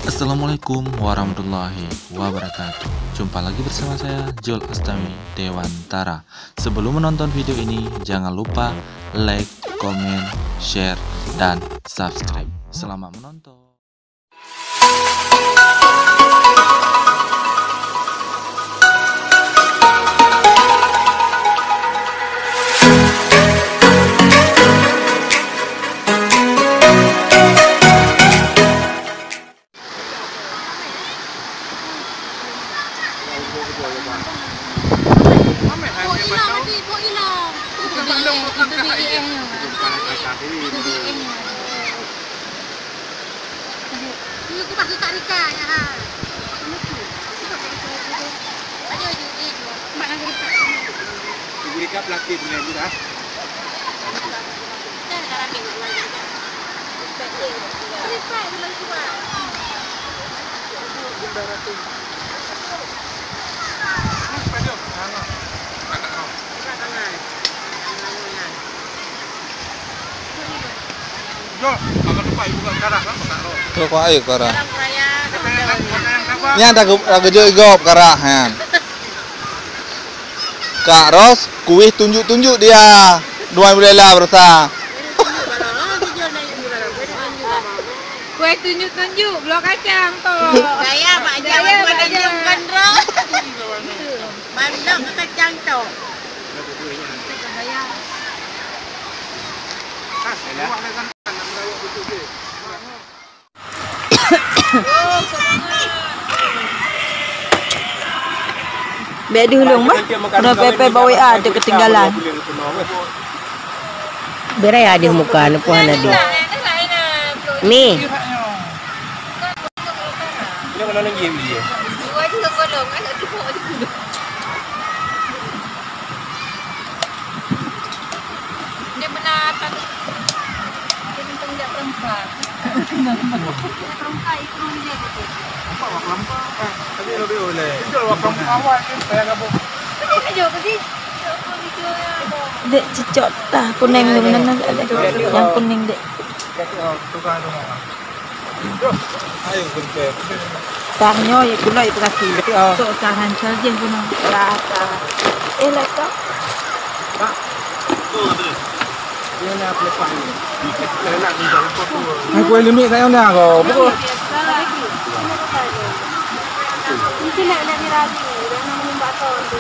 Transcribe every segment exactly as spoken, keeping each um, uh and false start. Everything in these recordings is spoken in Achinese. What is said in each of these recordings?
Assalamualaikum warahmatullahi wabarakatuh. Jumpa lagi bersama saya, Jul Astawi Dewantara. Sebelum menonton video ini, jangan lupa like, komen, share, dan subscribe. Selamat menonton. Trok air karah. Nyan dah ge-, dah geujok igop karah nyan. Kak Ros, kueh tunjuk-tunjuk dia. Dua bulan lah berusaha. Kueh tunjuk-tunjuk, bloe kacang tu. Gaya Mak Jaya, Mak Jaya. Mandok kacang tok. Bèk deuh lôn bah, keunoe pèpè bak W A teuketinggalan. Bèk raya deuh muka, neupoh hana deuh. Mi. Dia mana lagi yang dia? Dia benar tak. Dia tentang jak perempuan. Perempuan itu dia betul. Apa perempuan? Tadi lo dia boleh. Itu lo perempuan awal kan, payah gabung. Dia kejut ke sih? Dek cicok tah kuning tu, mana ada? Yang kuning, dek. Tukar tu. Tah nyoe, ya, pula itu kaki. Tok tah rancak je guna. Tah, tah. Eh, lah, Tok. Hai, kueh limit tak ada kau. Mungkin nak lagi ragu, dah nak menyumbang kau tu.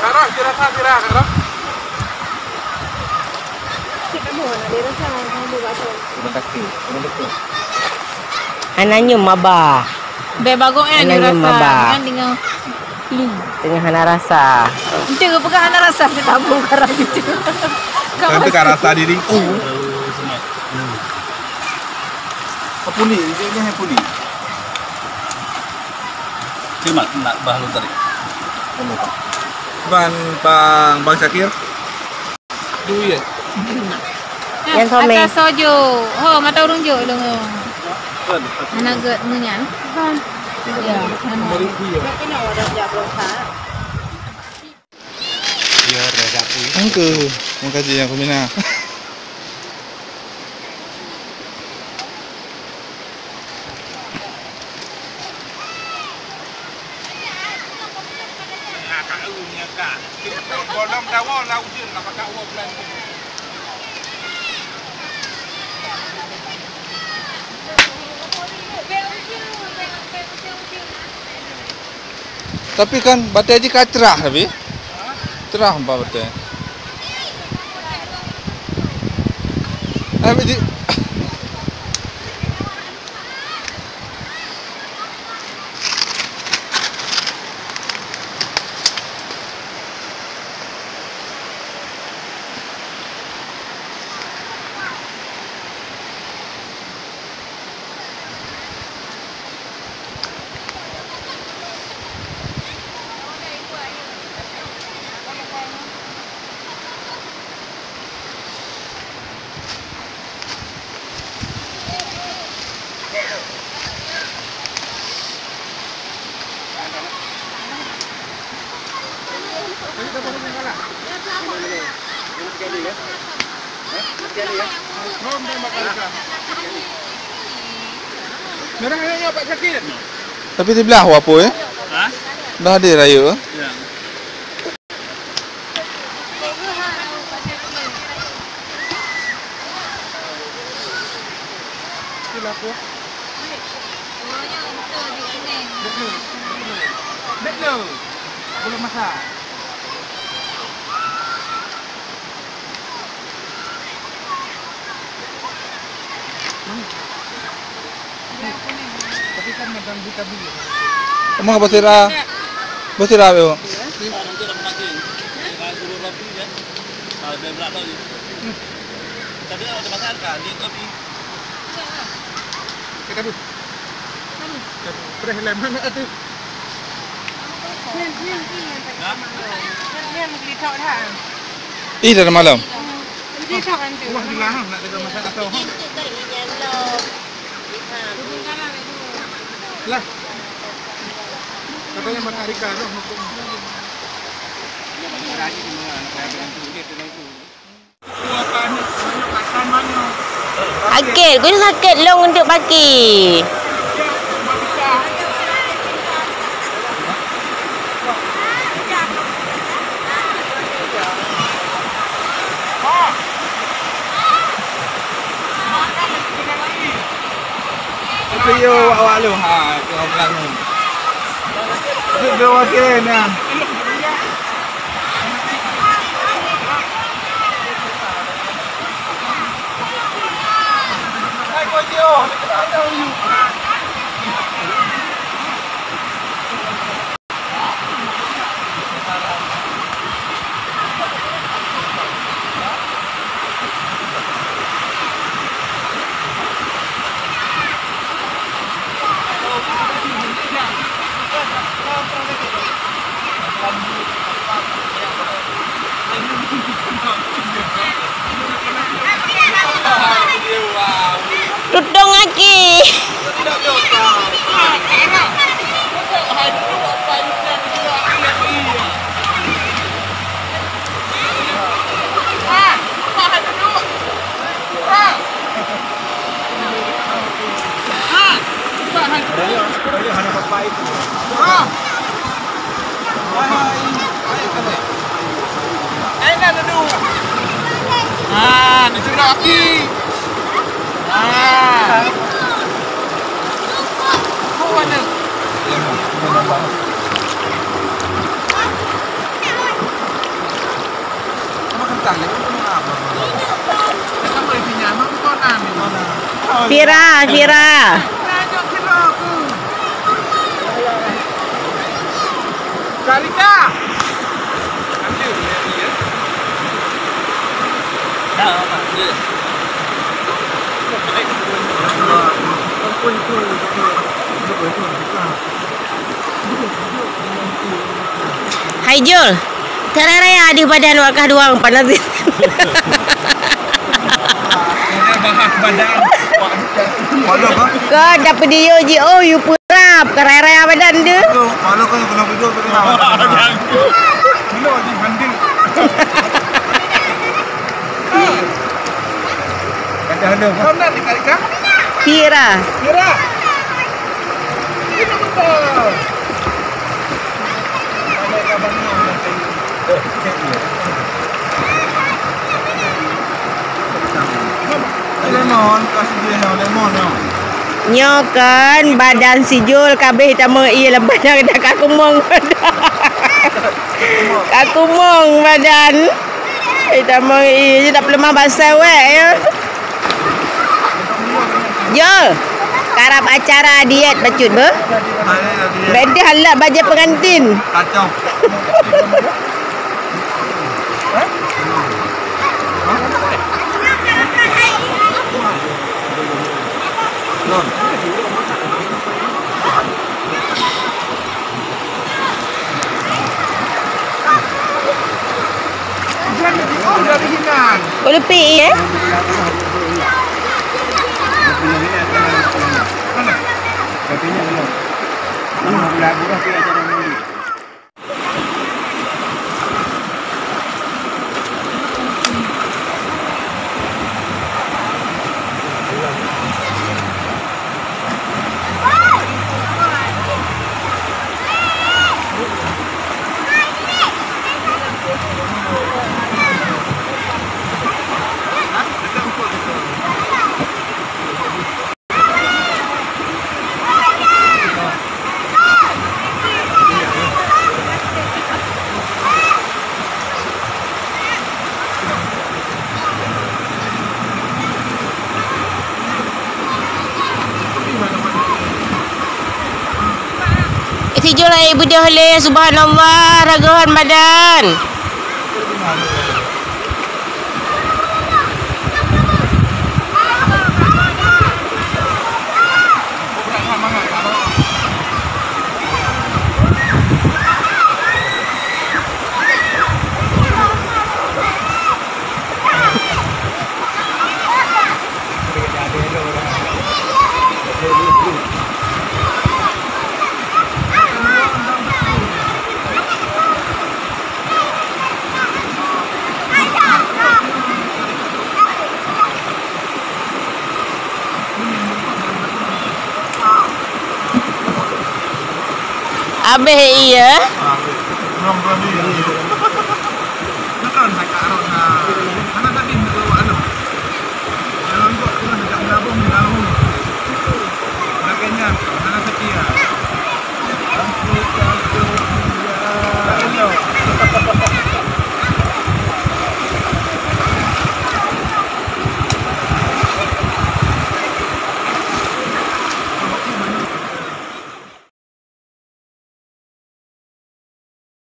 Kak Ros, dirasa sira, Kak Ros. Cik kamu nak dirasa, kamu buat tu. Rumah sakit, rumah sakit. Hana nyoe mabah. Bèk bagoe nyan. Hana nyoe dirasa, mabah. Kan dengan flu. Tengah hana rasa. Ente geupeugah hana rasa, kita buka rasa gitu. Kan ente ka rasa diri. Oh. Puli, dia ni puli. Cuma nak bah lu tadi. Bang, Bang, Bang Syakir. Duit. Yan, Tommy. Atas sojo. Ho, mata ureueng jok dong. Anak geuh nyan. Ya, anak. Engke, makasih yang kumina. Tapi kan batèe jih ka cerah tapi. Cerah empat batèe. Tapi di Merah ayat nyoe Pak Syakir. Tapi di belah apa, eh? Ha? Dah ada raya. Ya. Itulah apa? Bek le. Bek le. Belum masak. Tapi kan macam buta biru. Emang apa sira? Apa sira, Beo? Kita bu. Preh lem mana tu? Ih, dah malam. Wah, gila, ha, nak jaga masak atau, ha? Lah. Katanya masak Rika tu, hukum. Sakét, keuneuk sakét lôn untuk paki. Itu yo awak lu ha, tu orang ni. Itu dua wakil ni. Tutong aki. Ah, ni juga api. Ah. Oh, ada. Fira, Fira. Hai Jul, cara raya adeuh badan wak kah duang panas. Ada bahas badan. Waduh, Bang. Kau dapat dia ji, oh, you purap, cara raya badan tu. Itu, malu kan kena video tu kena. Belum lagi banding. Kata halo. Kau nak dekat ikan? Kira. Kira. Itu betul. Ada kabar ni. Lemon, kasih dia yang lemon, yang. Nyoe kan badan si Jul kabeh tamong ie leubeh dah ka kumong. Ka kumong badan. Eh, tamong ie je dak peuleumah basah wek ya. Jul, karab acara diet bacut beuh. Beda lah baju pengantin. Kacau. Oh, leupie, eh? Sijoh laén beudôh lé, subhanallah, ragoe han madan. Abéh, iya.